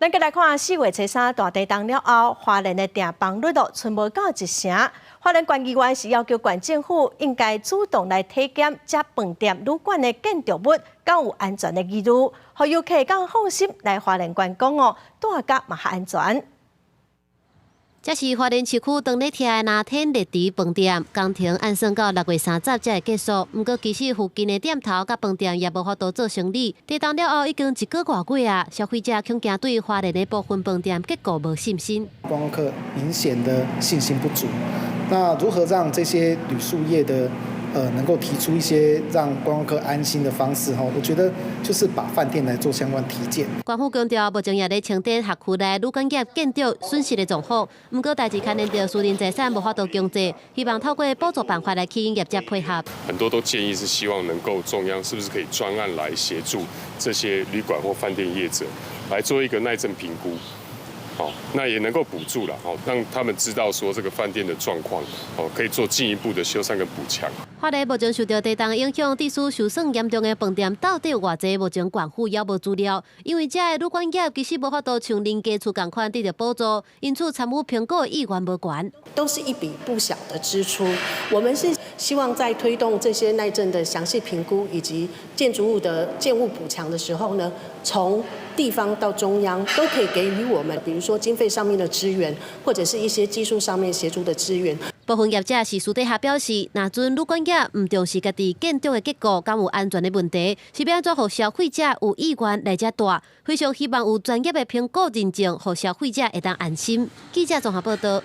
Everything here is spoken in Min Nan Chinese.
咱閣來看4月初三大地動了後，花蓮的訂房率都賰無夠一成。花蓮縣議員是要求縣政府應該主動來體檢這飯店旅館的建築物，敢有安全的疑慮，予遊客較放心來花蓮觀光哦，蹛甲嘛較安全。這是花蓮市區當咧拆的藍天麗池飯店，工程按算到6月30才會結束。毋過其實附近的店頭佮飯店也無法度做生意。地動了後已經一個外月啊，消費者恐驚對花蓮的部分飯店結構無信心。觀光客明顯的信心不足。那如何讓這些旅宿業的能夠提出一些讓觀光客安心的方式？哈，我覺得就是把飯店來做相關體檢。縣府強調，目前也咧清點轄區內旅館業建築損失的狀況。毋過代誌牽連著私人財產無法度強制，希望透過補助辦法來吸引業者配合。很多都建議是希望能夠中央是不是可以專案來協助這些旅館或飯店業者來做一個耐震評估。好，那也能夠補助了，好，讓他們知道說這個飯店的狀況，哦，可以做進一步的修繕跟補強。花蓮目前受著地動影響，地勢受損嚴重的飯店到底有偌濟？目前縣府猶無資料，因為這个旅館業其實無法度像恁家厝仝款得著補助，因此參與評估的意願無懸。都是一筆不小的支出。我們是希望在推動這些耐震的詳細評估以及建築物的建物補強的時候呢，從地方到中央都可以給予我們，比如說經費上面的支援，或者是一些技術上面協助的支援。部分業者是私底下表示，若準旅館業毋重視家己建築的結構，敢有安全的問題，是欲按怎予消費者有意願來遮蹛？非常希望有專業的評估認證，予消費者會當安心。記者綜合報道。